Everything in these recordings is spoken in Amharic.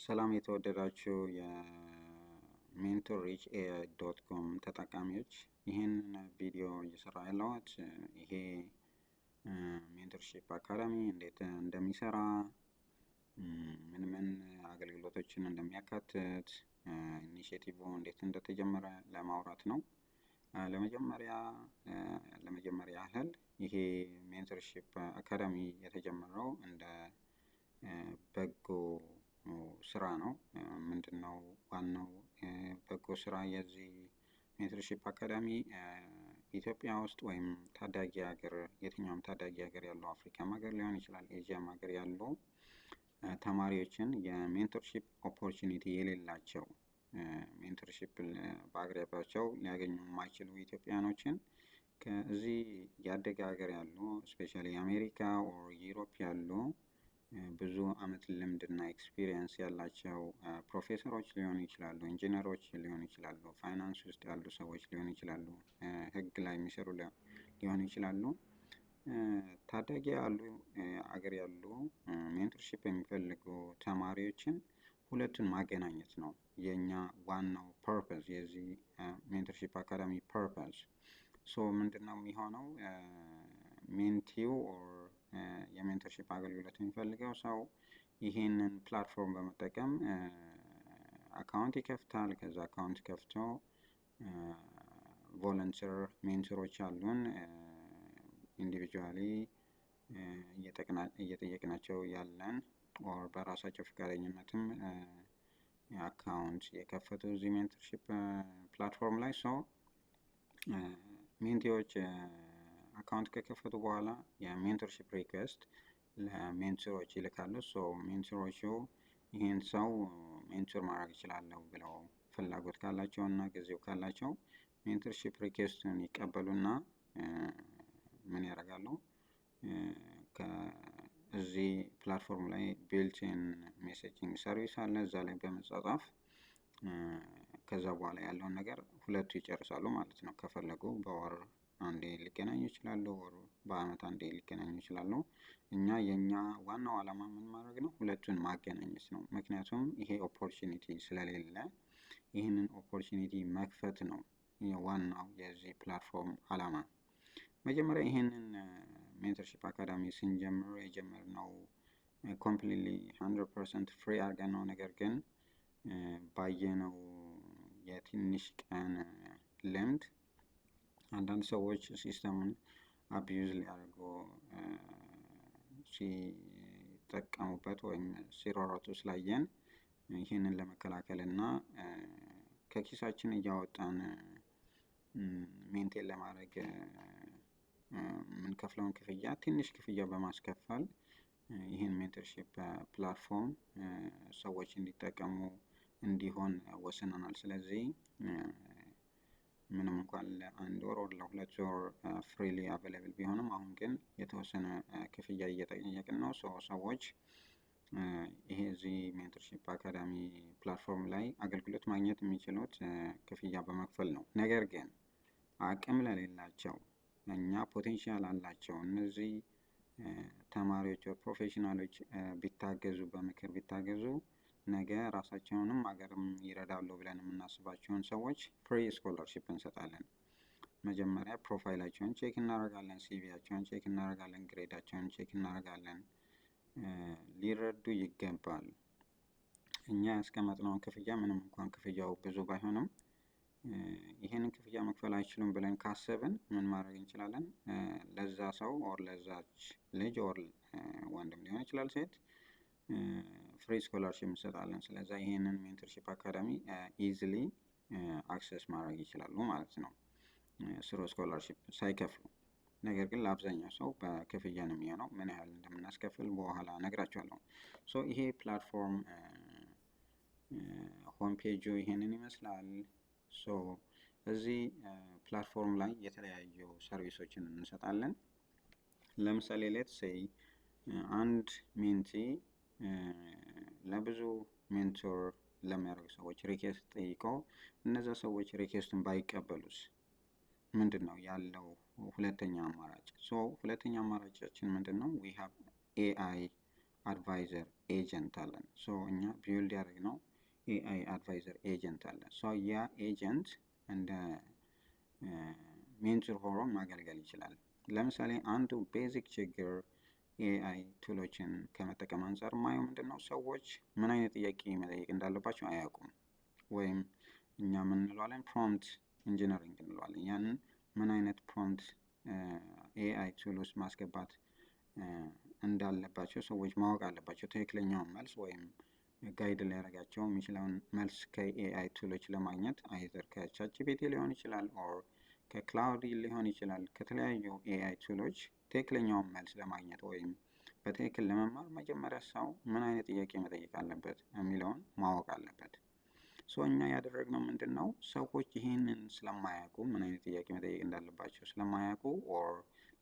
ሰላም የተወደዳችሁ የ Mentor Reach AI.com ተጠቃሚዎች፣ ይህንን ቪዲዮ እየሰራ ያለሁት ይሄ mentorship academy እንዴት እንደሚሰራ፣ ምን ምን አገልግሎቶችን እንደሚያካትት፣ initiative እንዴት እንደተጀመረ ለማውራት ነው። ለመጀመሪያ ያህል ይሄ mentorship academy የተጀመረው እንደ በጎ ስራ ነው። ምንድን ነው ዋናው በጎ ስራ የዚህ mentorship academy? ኢትዮጵያ ውስጥ ወይም ታዳጊ ሀገር፣ የትኛውም ታዳጊ ሀገር ያለው፣ አፍሪካም ሀገር ሊሆን ይችላል፣ ኤዥያም ሀገር ያሉ ተማሪዎችን የ mentorship opportunity የሌላቸው፣ mentorship በአቅራቢያቸው ሊያገኙ የማይችሉ ኢትዮጵያኖችን ከዚህ ያደገ ሀገር ያሉ፣ especially አሜሪካ or Europe ያሉ ብዙ አመት ልምድና experience ያላቸው ፕሮፌሰሮች ሊሆኑ ይችላሉ፣ ኢንጂነሮች ሊሆኑ ይችላሉ፣ ፋይናንስ ውስጥ ያሉ ሰዎች ሊሆኑ ይችላሉ፣ ህግ ላይ የሚሰሩ ሊሆኑ ይችላሉ። ታዳጊ ያሉ አገር ያሉ mentorship የሚፈልጉ ተማሪዎችን ሁለቱን ማገናኘት ነው የእኛ ዋናው purpose፣ የዚህ mentorship academy purpose። So ምንድን ነው የሚሆነው? Mentee ው or የ mentorship አገልግሎት የሚፈልገው ሰው ይህንን platform በመጠቀም account ይከፍታል። ከዛ account ከፍቶ volunteer mentor ኦች አሉን፣ individually እየጠየቅናቸው ያለን or በራሳቸው ፈቃደኝነትም account የከፈቱ እዚህ mentorship platform ላይ። So mentee ዎች account ከከፈቱ በኋላ የ mentorship request ለ mentor ኦች ይልካሉ። So mentor ኦቹ ይህን ሰው mentor ማድረግ እችላለሁ ብለው ፍላጎት ካላቸው እና ጊዜው ካላቸው mentorship request ኡን ይቀበሉና ምን ያደርጋሉ? ከዚህ platform ላይ built-in messaging service አለ። እዛ ላይ በመጻጻፍ ከዛ በኋላ ያለውን ነገር ሁለቱ ይጨርሳሉ ማለት ነው። ከፈለጉ በወር አንዴ ሊገናኙ ይችላሉ፣ ወር በአመት አንዴ ሊገናኙ ይችላሉ። የኛ ዋናው ዓላማ ምን ማድረግ ነው? ሁለቱን ማገናኘት ነው። ምክንያቱም ይሄ opportunity ስለሌለ ይህንን opportunity መክፈት ነው ዋናው የዚህ platform ዓላማ። መጀመሪያ ይህንን mentorship academy ስንጀምር የጀመርነው completely 100% free አድርገን ነው። ነገር ግን ባየነው የትንሽ ቀን ልምድ አንዳንድ ሰዎች system ኡን abuse ሊያደርጉ ሲጠቀሙበት ወይም ሲሯሯጡ ስላየን ይህንን ለመከላከል እና ከኪሳችን እያወጣን maintain ለማድረግ የምንከፍለውን ክፍያ ትንሽ ክፍያ በማስከፈል ይህን mentorship platform ሰዎች እንዲጠቀሙ እንዲሆን ወስነናል። ስለዚህ ምንም እንኳን ለአንድ ወር or ለ2 ወር freely available ቢሆንም አሁን ግን የተወሰነ ክፍያ እየጠየቅን ነው። ሰዎች ይሄ እዚህ mentorship academy platform ላይ አገልግሎት ማግኘት የሚችሉት ክፍያ በመክፈል ነው። ነገር ግን አቅም ለሌላቸው፣ እኛ potential አላቸው እነዚህ ተማሪዎች፣ professional ኦች ቢታገዙ፣ በምክር ቢታገዙ ነገ ራሳቸውንም ሀገርም ይረዳሉ ብለን የምናስባቸውን ሰዎች free scholarship እንሰጣለን። መጀመሪያ profile ኣቸውን check እናደርጋለን፣ CV ያቸውን check እናደርጋለን፣ grade ኣቸውን check እናደርጋለን። ሊረዱ ይገባል። እኛ ያስቀመጥነውን ክፍያ ምንም እንኳን ክፍያው ብዙ ባይሆንም ይህንን ክፍያ መክፈል አይችሉም ብለን ካሰብን ምን ማድረግ እንችላለን? ለዛ ሰው or ለዛች ልጅ or ወንድም ሊሆን ይችላል ሴት free scholarship እንሰጣለን። ስለዛ ይሄንን mentorship academy easily access ማድረግ ይችላሉ ማለት ነው through scholarship ሳይከፍሉ። ነገር ግን ለአብዛኛው ሰው በክፍያ ነው የሚሆነው። ምን ያህል እንደምናስከፍል በኋላ እነግራችኋለሁ። So ይሄ platform home page ኡ ይሄንን ይመስላል። So እዚህ platform ላይ የተለያዩ service ኦችን እንሰጣለን። ለምሳሌ let's say አንድ mentee ለብዙ mentor ለሚያደርጉ ሰዎች request ጠይቀው እነዛ ሰዎች request ኡን ባይቀበሉስ ምንድን ነው ያለው ሁለተኛ አማራጭ? So ሁለተኛ አማራጫችን ምንድን ነው? We have AI advisor agent አለን። So እኛ build ያደረግነው AI advisor agent አለ። So ያ agent እንደ mentor ሆኖ ማገልገል ይችላል። ለምሳሌ አንዱ basic ችግር AI tool ኦችን ከመጠቀም አንጻር ማየው ምንድን ነው? ሰዎች ምን አይነት ጥያቄ መጠየቅ እንዳለባቸው አያውቁም። ወይም እኛ ምን እንለዋለን? Prompt engineering እንለዋለን። ያንን ምን አይነት prompt AI tool ውስጥ ማስገባት እንዳለባቸው ሰዎች ማወቅ አለባቸው። ትክክለኛውን መልስ ወይም guide ሊያደርጋቸው የሚችለውን መልስ ከ AI tool ኦች ለማግኘት either ከ ChatGPT ሊሆን ይችላል or ከ Claude ሊሆን ይችላል። ከተለያዩ AI tool ኦች ትክክለኛውን መልስ ለማግኘት ወይም በትክክል ለመማር መጀመሪያ ሰው ምን አይነት ጥያቄ መጠየቅ አለበት የሚለውን ማወቅ አለበት። So እኛ ያደረግነው ምንድን ነው? ሰዎች ይህንን ስለማያውቁ፣ ምን አይነት ጥያቄ መጠየቅ እንዳለባቸው ስለማያውቁ or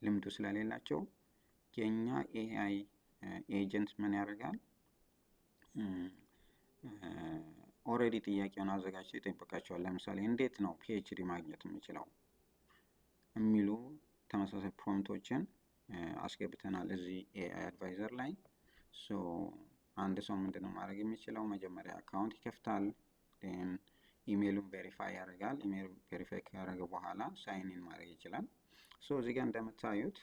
ልምዱ ስለሌላቸው የእኛ AI agent ምን ያደርጋል? Already ጥያቄውን አዘጋጅቶ ይጠብቃቸዋል። ለምሳሌ እንዴት ነው PhD ማግኘት የምችለው የሚሉ ተመሳሳይ prompt ኦችን አስገብተናል እዚህ AI advisor ላይ። So አንድ ሰው ምንድነው ማድረግ የሚችለው? መጀመሪያ account ይከፍታል። Email ኡን verify ያደርጋል። Email ኡን verify ካደረገ በኋላ sign in ማድረግ ይችላል። So እዚህ ጋር እንደምታዩት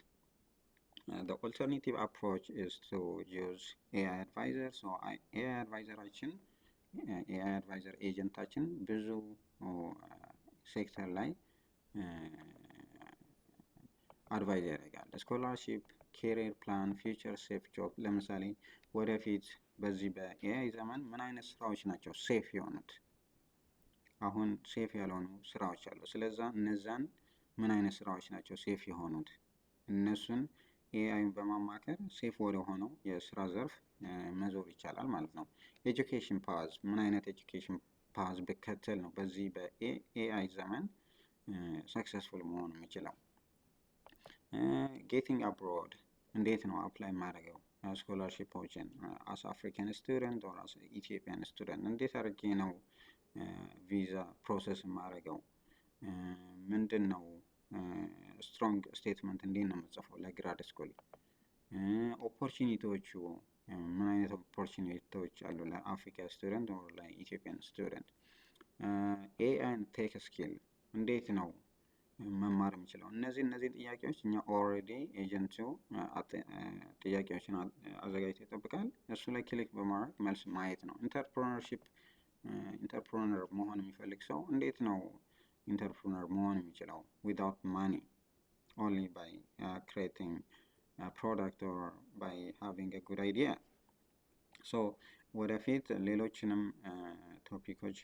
the alternative approach is to use AI advisor. So AI advisor ኣችን፣ AI advisor agent ኣችን ብዙ ሴክተር ላይ advise ያደርጋል። Scholarship፣ career plan፣ future safe job። ለምሳሌ ወደፊት በዚህ በ AI ዘመን ምን አይነት ስራዎች ናቸው safe የሆኑት? አሁን safe ያልሆኑ ስራዎች አሉ። ስለዛ እነዛን ምን አይነት ስራዎች ናቸው safe የሆኑት? እነሱን AI ን በማማከር safe ወደ ሆነው የስራ ዘርፍ መዞር ይቻላል ማለት ነው። Education path፣ ምን አይነት education path ብከተል ነው በዚህ በ AI ዘመን successful መሆን የሚችለው? Getting abroad፣ እንዴት ነው apply የማደርገው scholarship ኦችን as African student or as Ethiopian student? እንዴት አድርጌ ነው ቪዛ process የማደርገው? ምንድን ነው strong statement እንዴት ነው የምጽፈው ለ grad school? Opportunity ዎቹ፣ ምን አይነት opportunity ዎች አሉ ለአፍሪካ student or ለ Ethiopian student? AI tech skill እንዴት ነው መማር የምችለው? እነዚህን ጥያቄዎች እኛ already agent ኡ ጥያቄዎችን አዘጋጅቶ ይጠብቃል። እሱ ላይ click በማድረግ መልስ ማየት ነው። Entrepreneurship፣ entrepreneur መሆን የሚፈልግ ሰው እንዴት ነው entrepreneur መሆን የሚችለው without money, only by creating product or by having good idea? So ወደፊት ሌሎችንም topic ኦች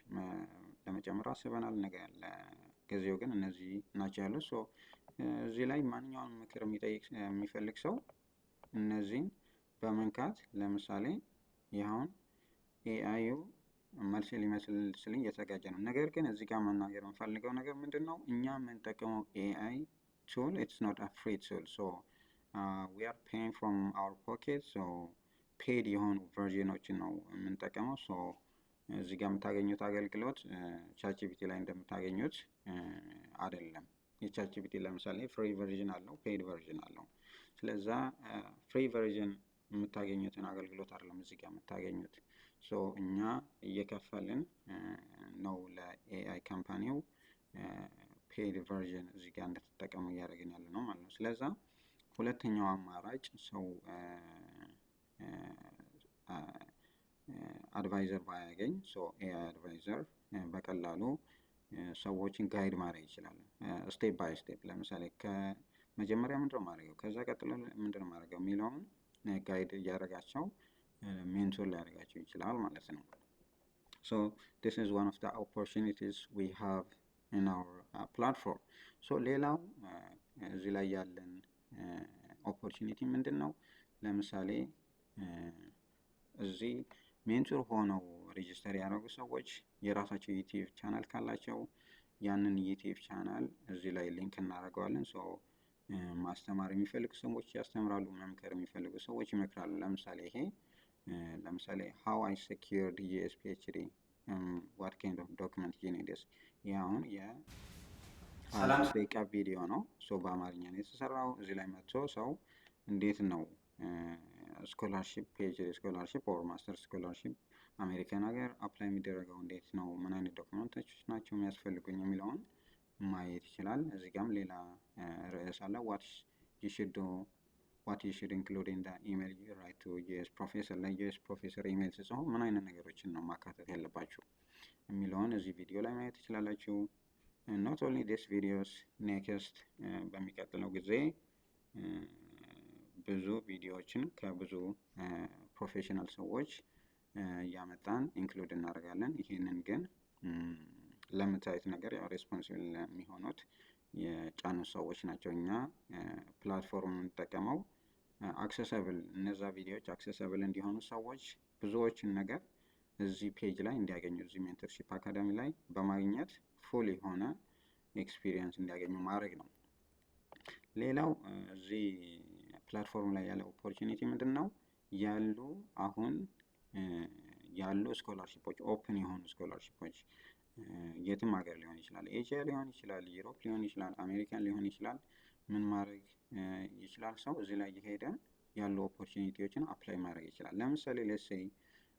ለመጨመር አስበናል። ነገር ለጊዜው ግን እነዚህ ናቸው ያሉት። So እዚህ ላይ ማንኛውንም ምክር የሚጠይቅ የሚፈልግ ሰው እነዚህን በመንካት፣ ለምሳሌ ይኸውን AI ዩ መልስ ሊመስልልኝ እየተዘጋጀ ነው። ነገር ግን እዚህ ጋር መናገር የምፈልገው ነገር ምንድን ነው? እኛ የምንጠቀመው AI tool, it's not a free tool, so we are paying from our pocket. So paid የሆኑ version ኦችን ነው የምንጠቀመው። So እዚህ ጋር የምታገኙት አገልግሎት ChatGPT ላይ እንደምታገኙት አይደለም። የ ChatGPT ለምሳሌ free version አለው፣ paid version አለው። ስለዛ free version የምታገኙትን አገልግሎት አይደለም እዚህ ጋር የምታገኙት። So እኛ እየከፈልን ነው ለ AI company ው paid version እዚህ ጋር እንድትጠቀሙ እያደረግን ያለ ነው ማለት ነው። ስለዛ ሁለተኛው አማራጭ ሰው advisor ባያገኝ so AI advisor በቀላሉ ሰዎችን guide ማድረግ ይችላል። Step by step፣ ለምሳሌ ከመጀመሪያ ምንድነው ማድረገው፣ ከዛ ቀጥሎ ምንድነው ማድረገው የሚለውን guide እያደረጋቸው mentor ሊያደርጋቸው ይችላል ማለት ነው። So this is one of the opportunities we have in our platform. So ሌላው እዚህ ላይ ያለን opportunity ምንድን ነው? ለምሳሌ እዚህ mentor ሆነው register ያደረጉ ሰዎች የራሳቸው YouTube channel ካላቸው ያንን YouTube channel እዚህ ላይ link እናደርገዋለን። So ማስተማር የሚፈልጉ ሰዎች ያስተምራሉ፣ መምከር የሚፈልጉ ሰዎች ይመክራሉ። ለምሳሌ ይሄ ለምሳሌ "How I secured US PhD, what kind of document you need"፣ ይህ አሁን የ25 ደቂቃ ቪዲዮ ነው። So በአማርኛ ነው የተሰራው። እዚህ ላይ መጥቶ ሰው እንዴት ነው Scholarship፣ PhD scholarship or master scholarship አሜሪካን ሀገር apply የሚደረገው እንዴት ነው፣ ምን አይነት document ኦች ናቸው የሚያስፈልጉኝ የሚለውን ማየት ይችላል። እዚህ ጋም ሌላ ርዕስ አለ፣ what you should include in email you write to US professor። ለ US professor email ስትጽፉ ምን አይነት ነገሮችን ነው ማካተት ያለባችሁ የሚለውን እዚህ ቪዲዮ ላይ ማየት ትችላላችሁ። Not only this videos፣ next በሚቀጥለው ጊዜ ብዙ ቪዲዮዎችን ከብዙ professional ሰዎች እያመጣን include እናደርጋለን። ይህንን ግን ለምታዩት ነገር ያው responsible የሚሆኑት የጫኑ ሰዎች ናቸው። እኛ platform የምንጠቀመው accessible፣ እነዛ ቪዲዮዎች accessible እንዲሆኑ፣ ሰዎች ብዙዎችን ነገር እዚህ page ላይ እንዲያገኙ፣ እዚህ Mentorship Academy ላይ በማግኘት full የሆነ experience እንዲያገኙ ማድረግ ነው። ሌላው እዚህ platform ላይ ያለ opportunity ምንድን ነው? ያሉ አሁን ያሉ scholarship ኦች፣ open የሆኑ scholarship ኦች የትም ሀገር ሊሆን ይችላል፣ ኤዥያ ሊሆን ይችላል፣ Europe ሊሆን ይችላል፣ አሜሪካን ሊሆን ይችላል። ምን ማድረግ ይችላል? ሰው እዚህ ላይ እየሄደ ያሉ opportunity ዎችን apply ማድረግ ይችላል። ለምሳሌ let's say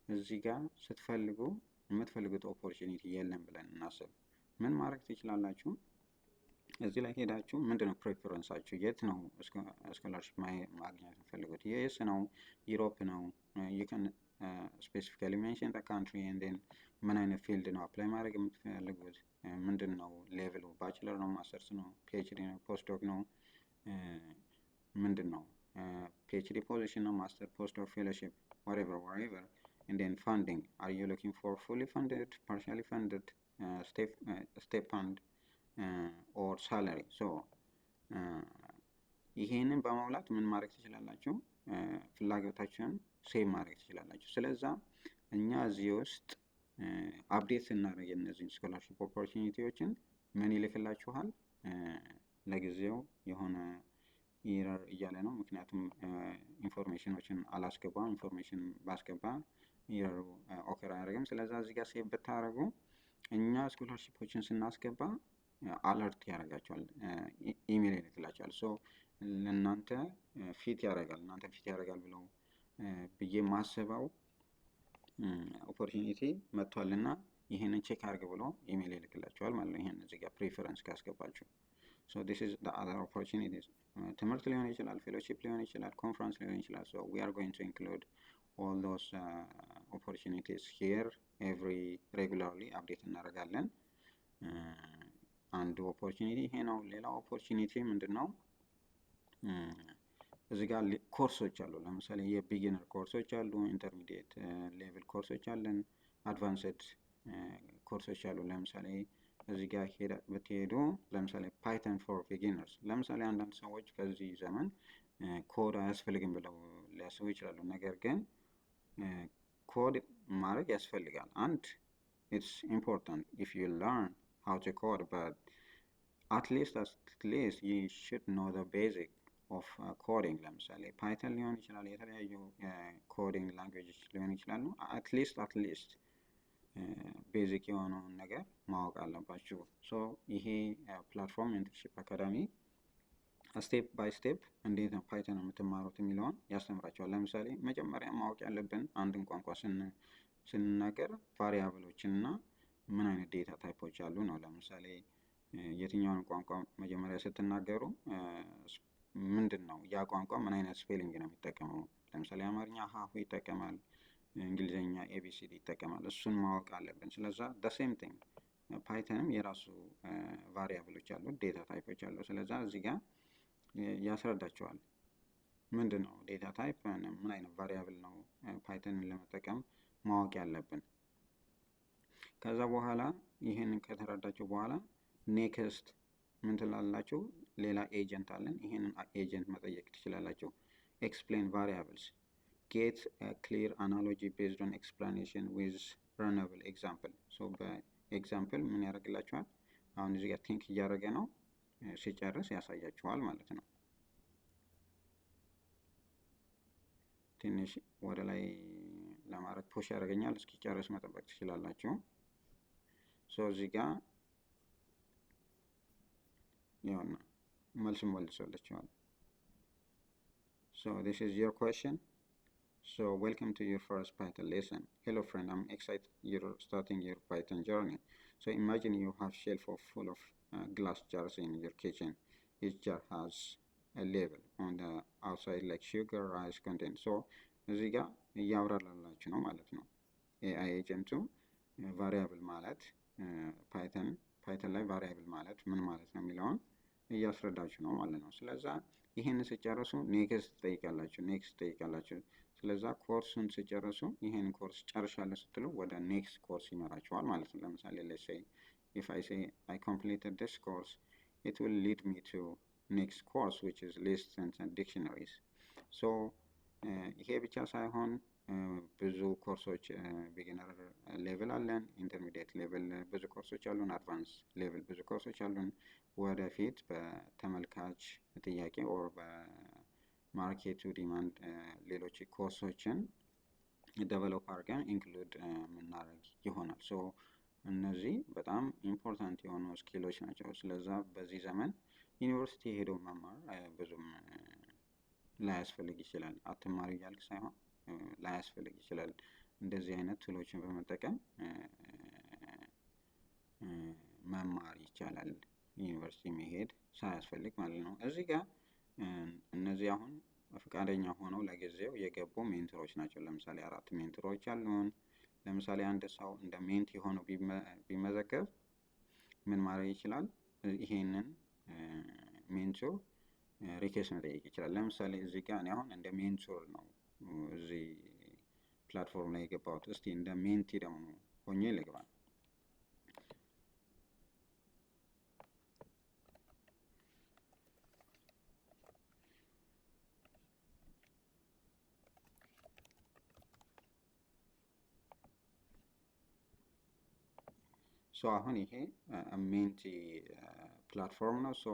እዚህ ጋር ስትፈልጉ የምትፈልጉት opportunity የለም ብለን እናስብ። ምን ማድረግ ትችላላችሁ? እዚህ ላይ ሄዳችሁ ምንድነው preference ኣችሁ? የት ነው scholarship ማግኘት የምትፈልጉት? US ነው? Europe ነው? You can specifically mention country and ምን አይነት field ነው apply ማድረግ የምትፈልጉት? ምንድን ነው level ኡ? Bachelor ነው? ማስተርስ ነው? PhD ነው? Postdoc ነው? ምንድን ነው? PhD position ነው? Master፣ postdoc፣ fellowship፣ whatever, whatever, and then funding: are you looking for fully funded, partially funded, stipend or salary? So ይሄንን በመሙላት ምን ማድረግ ትችላላችሁ? ፍላጎታችሁን save ማድረግ ትችላላችሁ። ስለዛ እኛ እዚህ ውስጥ update ስናደርግ እነዚህን scholarship opportunity ዎችን ምን ይልክላችኋል? ለጊዜው የሆነ error እያለ ነው። ምክንያቱም information ኦችን አላስገባም። Information ባስገባ error ኡ occur አያደርግም። ስለዛ እዚህ ጋር save ብታደርጉ እኛ scholarship ኦችን ስናስገባ alert ያደርጋችኋል፣ ኢሜል ይልክላችኋል። So ለእናንተ fit ያደርጋል፣ እናንተ fit ያደርጋል ብለው ብዬ ማስበው opportunity መጥቷል እና ይህንን check አድርግ ብሎ ኢሜል ይልክላችኋል ማለት ነው። ይህን እዚህ ጋር preference ካስገባችሁ፣ so this is the other opportunities። ትምህርት ሊሆን ይችላል፣ fellowship ሊሆን ይችላል፣ ኮንፈረንስ ሊሆን ይችላል። So we are going to include all those opportunities here every regularly update እናደርጋለን። አንዱ opportunity ይሄ ነው። ሌላው opportunity ምንድን ነው? እዚህ ጋር ኮርሶች አሉ። ለምሳሌ የ beginner ኮርሶች አሉ፣ intermediate level ኮርሶች አለን፣ advanced ኮርሶች አሉ። ለምሳሌ እዚህ ጋር ብትሄዱ ለምሳሌ Python for beginners። ለምሳሌ አንዳንድ ሰዎች በዚህ ዘመን ኮድ አያስፈልግም ብለው ሊያስቡ ይችላሉ። ነገር ግን ኮድ ማድረግ ያስፈልጋል። አንድ it's important if you learn how to code, but at least you should know the basic of coding። ለምሳሌ Python ሊሆን ይችላል፣ የተለያዩ coding language ኦች ሊሆን ይችላሉ። At least basic የሆነውን ነገር ማወቅ አለባችሁ። So ይሄ platform Mentorship Academy step by step እንዴት ነው Python የምትማሩት የሚለውን ያስተምራችኋል። ለምሳሌ መጀመሪያ ማወቅ ያለብን አንድን ቋንቋ ስንናገር variable ኦችን እና ምን አይነት data type ኦች አሉ ነው። ለምሳሌ የትኛውን ቋንቋ መጀመሪያ ስትናገሩ ምንድን ነው ያ ቋንቋ ምን አይነት spelling ነው የሚጠቀመው? ለምሳሌ አማርኛ ሀሁ ይጠቀማል፣ እንግሊዝኛ ABCD ይጠቀማል። እሱን ማወቅ አለብን። ስለዛ the same thing Python ም የራሱ variable ኦች አሉ፣ data type ኦች አሉ። ስለዛ እዚህ ጋር ያስረዳችኋል። ምንድን ነው data type፣ ምን አይነት variable ነው Python ን ለመጠቀም ማወቅ ያለብን። ከዛ በኋላ ይህንን ከተረዳችሁ በኋላ next ምን ትላላችሁ? ሌላ agent አለን። ይህንን agent መጠየቅ ትችላላችሁ። Explain variables, get clear analogy based on explanation with runnable example። So በ example ምን ያደርግላችኋል? አሁን እዚህ ጋር think እያደረገ ነው። ሲጨርስ ያሳያችኋል ማለት ነው። ትንሽ ወደ ላይ ለማድረግ push ያደርገኛል። እስኪጨርስ መጠበቅ ትችላላችሁ። So እዚህ ጋር ይኸውና መልሱን መልሶላችኋል። So this is your question. So welcome to your first Python lesson. Hello friend, I'm excited you're starting your Python journey. So imagine you have shelf of full of glass jars in your kitchen. Each jar has a label on the outside like sugar, rice content. So እዚህ ጋር እያብራራላችሁ ነው ማለት ነው። AI agent ኡ variable ማለት Python ላይ variable ማለት ምን ማለት ነው የሚለውን እያስረዳችሁ ነው ማለት ነው። ስለዛ ይህን ስጨርሱ next ትጠይቃላችሁ፣ next ትጠይቃላችሁ። ስለዛ ኮርሱን ስጨርሱ ይህን ኮርስ ጨርሻለሁ ስትሉ ወደ next course ይመራችኋል ማለት ነው። ለምሳሌ let's say if I say I completed this course, it will lead me to next course, which is lists and dictionaries. So ይሄ ብቻ ሳይሆን ብዙ ኮርሶች beginner level አለን፣ intermediate level ብዙ ኮርሶች አሉን፣ advance level ብዙ ኮርሶች አሉን። ወደፊት በተመልካች ጥያቄ or በ market ኡ demand ሌሎች ኮርሶችን develop አድርገን include የምናደርግ ይሆናል። So እነዚህ በጣም important የሆኑ skill ኦች ናቸው። ስለዛ በዚህ ዘመን ዩኒቨርሲቲ ሄዶ መማር ብዙም ላያስፈልግ ይችላል። አትማሪ እያልክ ሳይሆን ላያስፈልግ ይችላል። እንደዚህ አይነት tool ኦችን በመጠቀም መማር ይቻላል። ዩኒቨርሲቲ መሄድ ሳያስፈልግ ማለት ነው። እዚህ ጋር እነዚህ አሁን ፈቃደኛ ሆነው ለጊዜው የገቡ mentor ኦች ናቸው። ለምሳሌ አራት mentor ኦች አሉን። ለምሳሌ አንድ ሰው እንደ mentee ሆኖ ቢመዘገብ ምን ማድረግ ይችላል? ይሄንን mentor request መጠየቅ ይችላል። ለምሳሌ እዚህ ጋር እኔ አሁን እንደ mentor ነው እዚህ platform ላይ የገባሁት። እስቲ እንደ mentee ደግሞ ሆኜ ልግባ። So አሁን ይሄ mentee platform ነው። So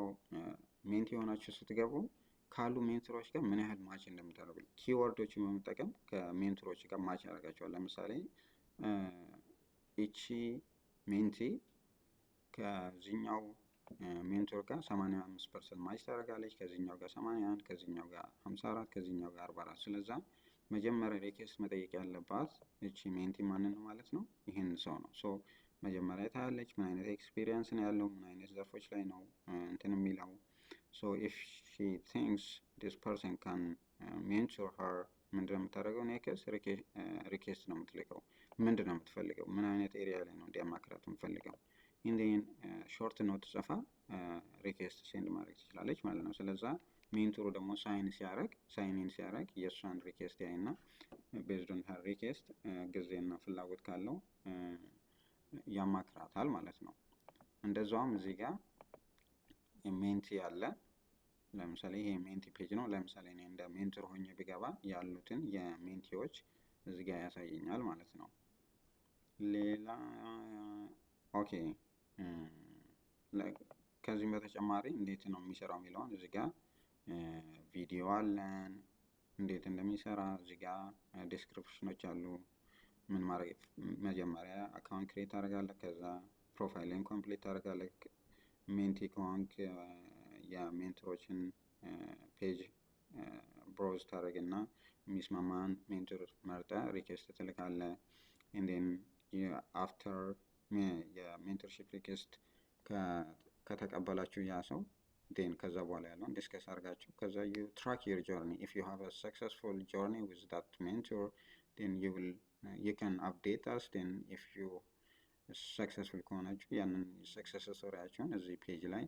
mentee የሆናችሁ ስትገቡ ካሉ mentor ኦች ጋር ምን ያህል match እንደምታደርጉ keyword ኦችን በመጠቀም ከ mentor ኦች ጋር match ያደርጋቸዋል። ለምሳሌ ይቺ mentee ከዚህኛው mentor ጋር 85% match ታደርጋለች፣ ከዚህኛው ጋር 81፣ ከዚህኛው ጋር 54፣ ከዚህኛው ጋር 44። ስለዛ መጀመሪያ request መጠየቅ ያለባት እቺ mentee ማንን ነው ማለት ነው? ይህን ሰው ነው። So መጀመሪያ ታያለች ምን አይነት experience ነው ያለው፣ ምን አይነት ዘርፎች ላይ ነው እንትን የሚለው። So if she thinks this person can mentor her ምንድነው የምታደርገው? Next request ነው የምትልከው። ምንድን ነው የምትፈልገው? ምን አይነት area ላይ ነው እንዲያማክራት የምትፈልገው? And then short note ጽፋ request send ማድረግ ትችላለች ማለት ነው። ስለዛ mentor ኡ ደግሞ sign in ሲያደርግ የእሷን request ያይና based on her request ጊዜና ፍላጎት ካለው ያማክራታል ማለት ነው። እንደዛውም እዚህ ጋር mentee አለ። ለምሳሌ ይሄ mentee page ነው። ለምሳሌ እኔ እንደ mentor ሆኜ ብገባ ያሉትን የ mentee ዎች እዚህ ጋር ያሳየኛል ማለት ነው። ሌላ okay፣ ከዚህም በተጨማሪ እንዴት ነው የሚሰራው የሚለውን እዚህ ጋር ቪዲዮ አለን፣ እንዴት እንደሚሰራ እዚህ ጋር description ኦች አሉ። ምን ማድረግ፣ መጀመሪያ account create ታደርጋለህ፣ ከዛ profile ን complete ታደርጋለህ። Mentee ከሆንክ የ mentor ኦችን page browse ታደርግና የሚስማማን mentor መርጠህ request ትልካለህ። And then after የ mentorship request ከተቀበላችሁ ያ ሰው then ከዛ በኋላ ያለውን discuss አድርጋችሁ ከዛ you track your journey. If you have a successful journey with that mentor, then you can update us. Then if you successful ከሆናችሁ ያንን success story ያችሁን እዚህ page ላይ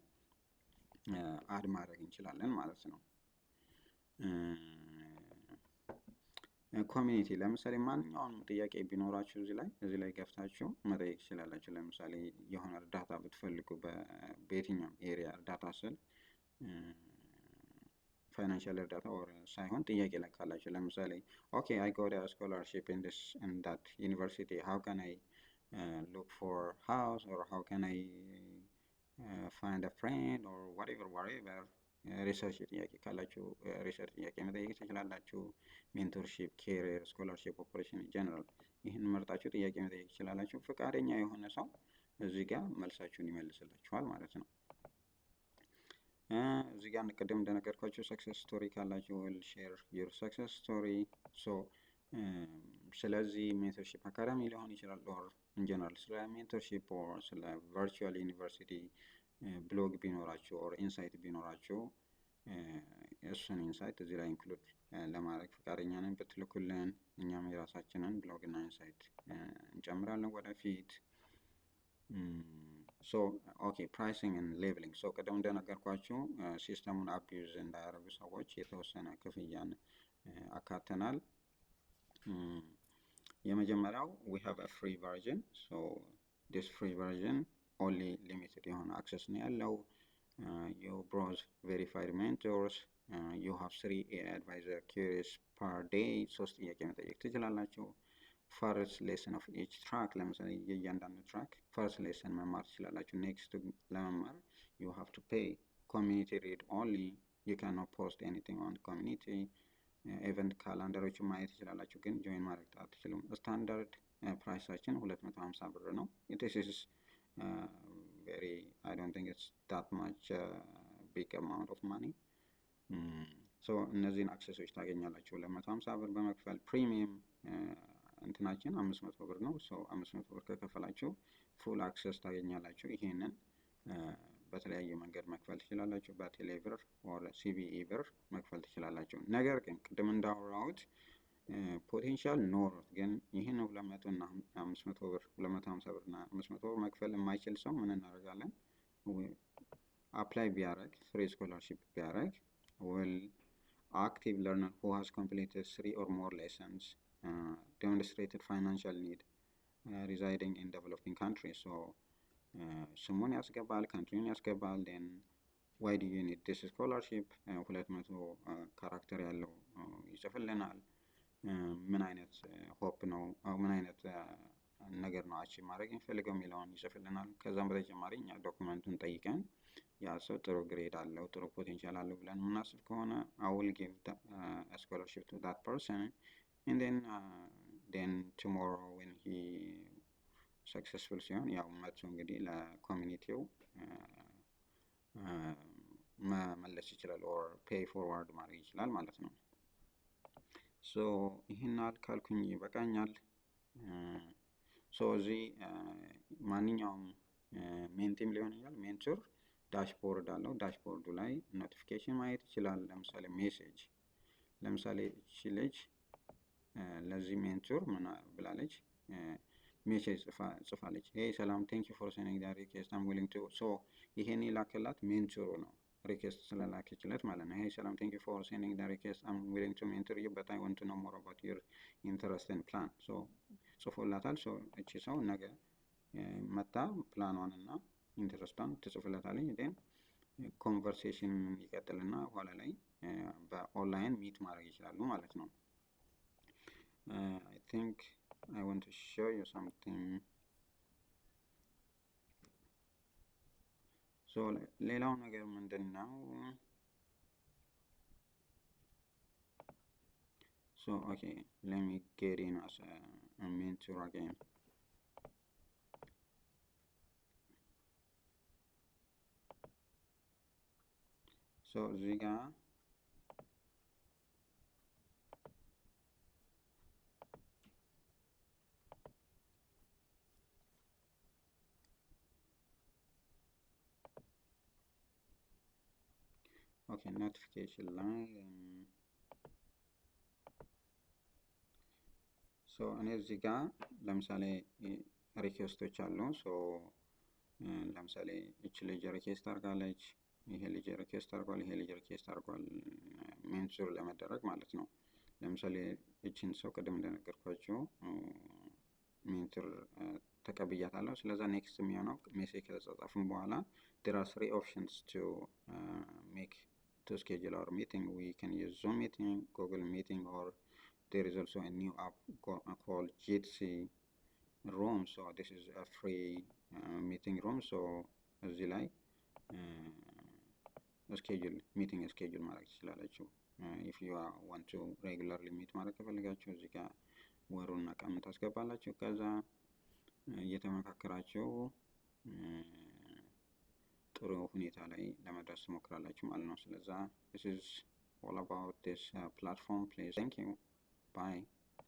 add ማድረግ እንችላለን ማለት ነው። Community፣ ለምሳሌ ማንኛውንም ጥያቄ ቢኖራችሁ እዚህ ላይ ገብታችሁ መጠየቅ ትችላላችሁ። ለምሳሌ የሆነ እርዳታ ብትፈልጉ በየትኛውም area፣ እርዳታ ስል financial እርዳታ or ሳይሆን ጥያቄ ላይ ካላችሁ፣ ለምሳሌ okay, I got scholarship in this in that university, how can I look for house or how can I find a friend or whatever whatever፣ research ጥያቄ ካላችሁ research ጥያቄ መጠየቅ ትችላላችሁ። Mentorship፣ career፣ scholarship opportunity፣ general ይህን መርጣችሁ ጥያቄ መጠየቅ ትችላላችሁ። ፈቃደኛ የሆነ ሰው እዚህ ጋር መልሳችሁን ይመልስላችኋል ማለት ነው። እዚህ ጋር ቅድም እንደነገርኳችሁ success story ካላችሁ will share your success story, so ስለዚህ mentorship academy ሊሆን ይችላል or in general ስለ mentorship or ስለ virtual university blog ቢኖራችሁ or insight ቢኖራችሁ እሱን insight እዚህ ላይ include ለማድረግ ፈቃደኛ ነን ብትልኩልን፣ እኛም የራሳችንን ብሎግ እና insight እንጨምራለን ወደፊት። So okay, pricing and leveling። So ቅድም እንደነገርኳችሁ system ኡን abuse እንዳያደርጉ ሰዎች የተወሰነ ክፍያን አካተናል። የመጀመሪያው we have a free version። So this free version only limited የሆነ access ነው ያለው። You browse verified mentors, you have three AI advisor queries per day፣ ሶስት ጥያቄ መጠየቅ ትችላላችሁ። First lesson of each track፣ ለምሳሌ የእያንዳንዱ track first lesson መማር ትችላላችሁ። Next ለመማር you have to pay። Community read only፣ you can not post anything on community። Event calendar ኦችን ማየት ትችላላችሁ፣ ግን join ማድረግ አትችሉም። Standard price ኣችን 250 ብር ነው። This is very, I don't think it's that much big amount of money። So እነዚህን access ኦች ታገኛላችሁ 250 ብር በመክፈል። Premium እንትናችን 500 ብር ነው። So 500 ብር ከከፈላችሁ full access ታገኛላችሁ። ይሄንን በተለያየ መንገድ መክፈል ትችላላችሁ። በቴሌ ብር or CBE ብር መክፈል ትችላላችሁ። ነገር ግን ቅድም እንዳወራሁት potential ኖሮት ግን ይህን 200 እና 500 ብር፣ 250 ብር እና 500 ብር መክፈል የማይችል ሰው ምን እናደርጋለን? Apply ቢያደርግ፣ free scholarship ቢያደርግ፣ well, active learner who has completed three or more lessons, demonstrated financial need, residing in developing country። So ስሙን ያስገባል፣ country ውን ያስገባል። Then why do you need this scholarship 200 character ያለው ይጽፍልናል። ምን አይነት hope ነው፣ ምን አይነት ነገር ነው achieve ማድረግ የሚፈልገው የሚለውን ይጽፍልናል። ከዛም በተጨማሪ እኛ document ኡን ጠይቀን ያ ሰው ጥሩ grade አለው፣ ጥሩ potential አለው ብለን የምናስብ ከሆነ I will give scholarship to that person and then tomorrow when he successful ሲሆን ያው መጥቶ እንግዲህ ለ community ው መመለስ ይችላል or pay forward ማድረግ ይችላል ማለት ነው። So ይህን ካልኩኝ ይበቃኛል። So እዚህ ማንኛውም mentee ም ሊሆን ይችላል mentor dashboard አለው። Dashboard ኡ ላይ notification ማየት ይችላል። ለምሳሌ message፣ ለምሳሌ እቺ ልጅ ለዚህ mentor ምን ብላለች? Message ጽፋለች። "Hey ሰላም፣ thank you for sending that request, I'm willing to"። So ይሄን የላከላት mentor ኡ ነው፣ request ስለላከችለት ማለት ነው። "Hey ሰላም፣ thank you for sending that request, I'm willing to mentor you, but I want to know more about your interest and plan"። So ጽፎላታል። So እቺ ሰው ነገ መታ ፕላኗን እና interest ኧን ትጽፍለታለች። Then conversation ይቀጥልና ኋላ ላይ በ online meet ማድረግ ይችላሉ ማለት ነው። I think I want to show you something። So ሌላው ነገር ምንድን ነው? So okay, let me get in as a mentor again። So እዚህ ጋር okay, notification ላይ so እኔ እዚህ ጋር ለምሳሌ request ኦች አሉ። So ለምሳሌ እች ልጅ request አድርጋለች፣ ይሄ ልጅ request አድርጓል፣ ይሄ ልጅ request አድርጓል mentor ለመደረግ ማለት ነው። ለምሳሌ እችን ሰው ቅድም እንደነገርኳቸው mentor ተቀብያታለሁ። ስለዛ next የሚሆነው message ከተጻጻፍን በኋላ there are three options to make to schedule our meeting። We can use Zoom meeting, Google meeting, or there is also a new app called Jitsi room። So this is a free meeting room። So እዚህ ላይ schedule meeting schedule ማድረግ ትችላላችሁ። If you want to regularly meet ማድረግ ከፈለጋችሁ እዚህ ጋር ወሩና ቀኑን ታስገባላችሁ። ከዛ እየተመካከራችሁ ጥሩ ሁኔታ ላይ ለመድረስ ትሞክራላችሁ ማለት ነው። ስለዛ this is all about this platform። Please, thank you, bye።